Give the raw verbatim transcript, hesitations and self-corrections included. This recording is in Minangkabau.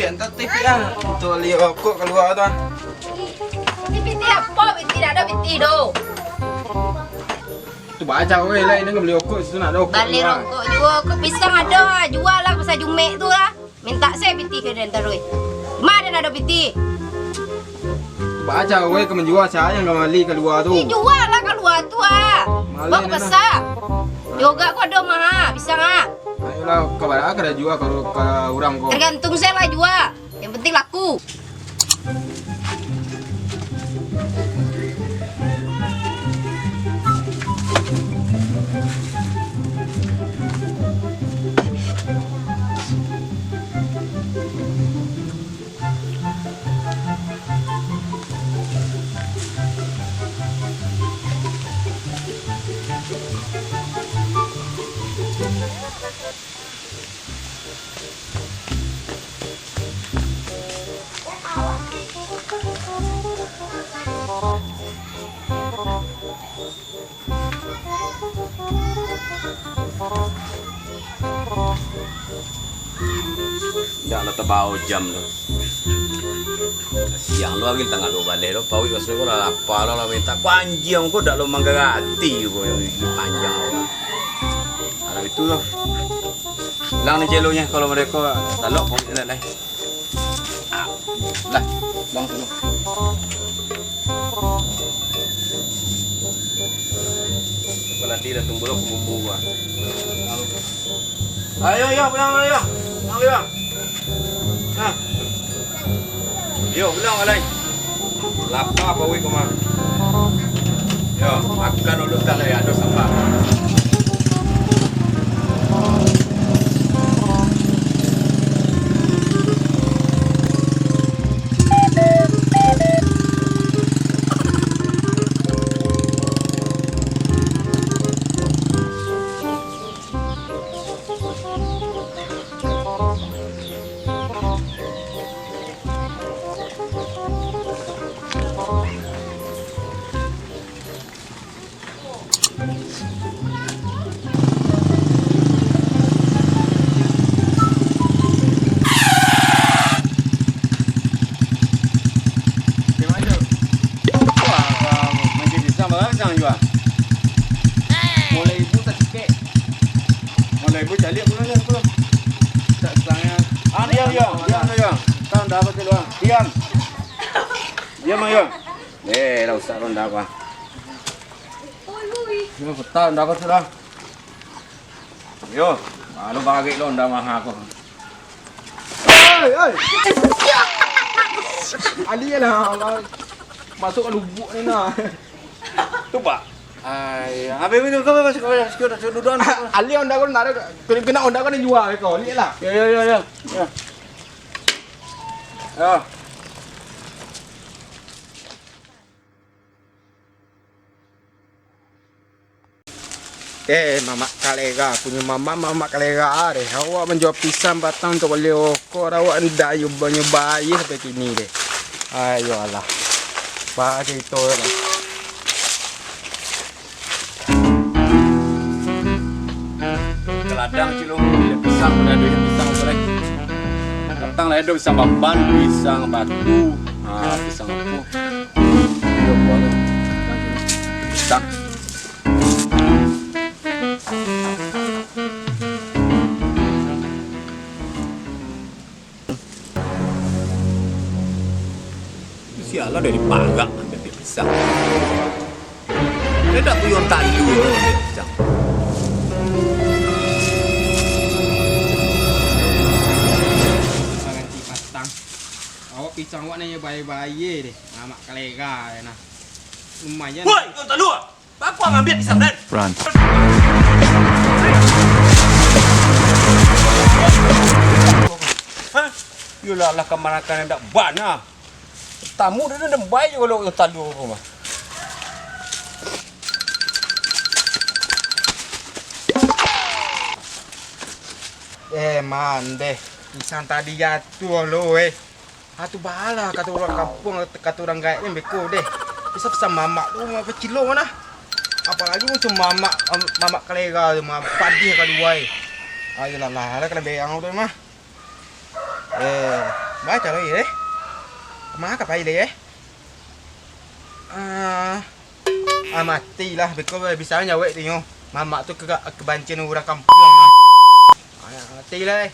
Mintak tipik ah, untuak bali rokok kalua tu ah. Pitih-pitih apo? Pitih dak ado pitih tu. Tu baco weh lah, indak bali rokok, situ ndak ado rokok. Bali kalua. Rokok juo, kok pisang ado ah, jua lah pasal Jumek tu lah. Mintak se pitih ka den taruih. Ma den ado pitih? Baco weh, ka manjua, sia nan ka mali kalua tu. Ih, jua lah kalua tu ah. Maleh. Bawa ka pasa. Jogak ko ado mah, pisang ah. Ayolah, ka bara ka den jua ka, ka urang ko? Tagantuang se lah jua. Yang penting laku. Ndak lah tabao jam tu. Siang lo, angin tangah duo baleh lo, pauik raso ko lah lapa lo, lah mintak ko anjiang ko dak lo manggarati ko, panjang lo. Kalau itu lo. Lang ni celonyo, kalau mereka talok, pauik nak lai. Ah, lah, buang tu. Kepala dia dah tunggu lo, kumumpu gua. Ayo, yo, pulang, pulang, yo. Pulang, yo. Nah. Yo, pulang, alai. Lapa pauik ko mah. Yo, makan dulu, tah lai ado sambal. Wah, wah, mancing pisang, barang pisang jua. Mulai ibu tak sikek. Mulai ibu caliak pulang, pulang. Tak sangat. Ah, diam, diam, diam, diam. Tahu dah apa tu, Bang? Diam. Diam, diam. Eh, lah usah ronda apa. Yo, petang dah apa tu dah. Yo, baru bagik lo ndak maha ko. Hei, hei. Ali lah, masuk ka lubuk ni nah. Tu, Pak. Ai, habis tu kau masuk, masuk, masuk, masuk duduk. Ali onda ko ndak ado, kena onda ko ni jua ko. Liek lah. Yo, yo, yo, yo. Yo. Yo. Eh, mamak kalera, punyo mamak, mamak kalera deh. Awak manjua pisang batang tu bali rokok, awak ndak yo banyo bayie sampai kini deh. Ayo alah. Ba carito lah. Ka ladang, Cik, lo, bali pisang, ado yo pisang apo lai? Batang lah ado, pisang baban, pisang batu, ah, pisang apo? Iyo, buah lo. Pisang. Sialah, dari parak ambiak pisang. Dia dak puyuang talu ambiak pisang. Baranti patang. Awak pisang awak nyo bayie-bayie deh. Mamak kalera yo nah. Lumayan. Woi, puyuang talu! Baa kau ngambiak pisang den? Run. Hah? Yolah, lah kamanakan nan dak bana. Tamu den, den bae jo kalau talu ko mah. Eh, mandeh. Pisang tadi jatuah lo, eh. Ah, tu baa lah, kato urang kampuang, kato urang gaek ni beko deh. Pisang-pisang mamak tu, mamak pacilong nah. Apalagi macam mamak, am-, mamak kalera tu, mamak padih kalua. Ayolah, lah, lah, kena berang tu mah. Eh. Baca lai, eh. Kama ka pai lai, eh? Ah, ah mati lah, beko bisa nyawek tu nyo. Mamak tu ka, kabancian urang kampuang lah. Ah, mati lah, eh.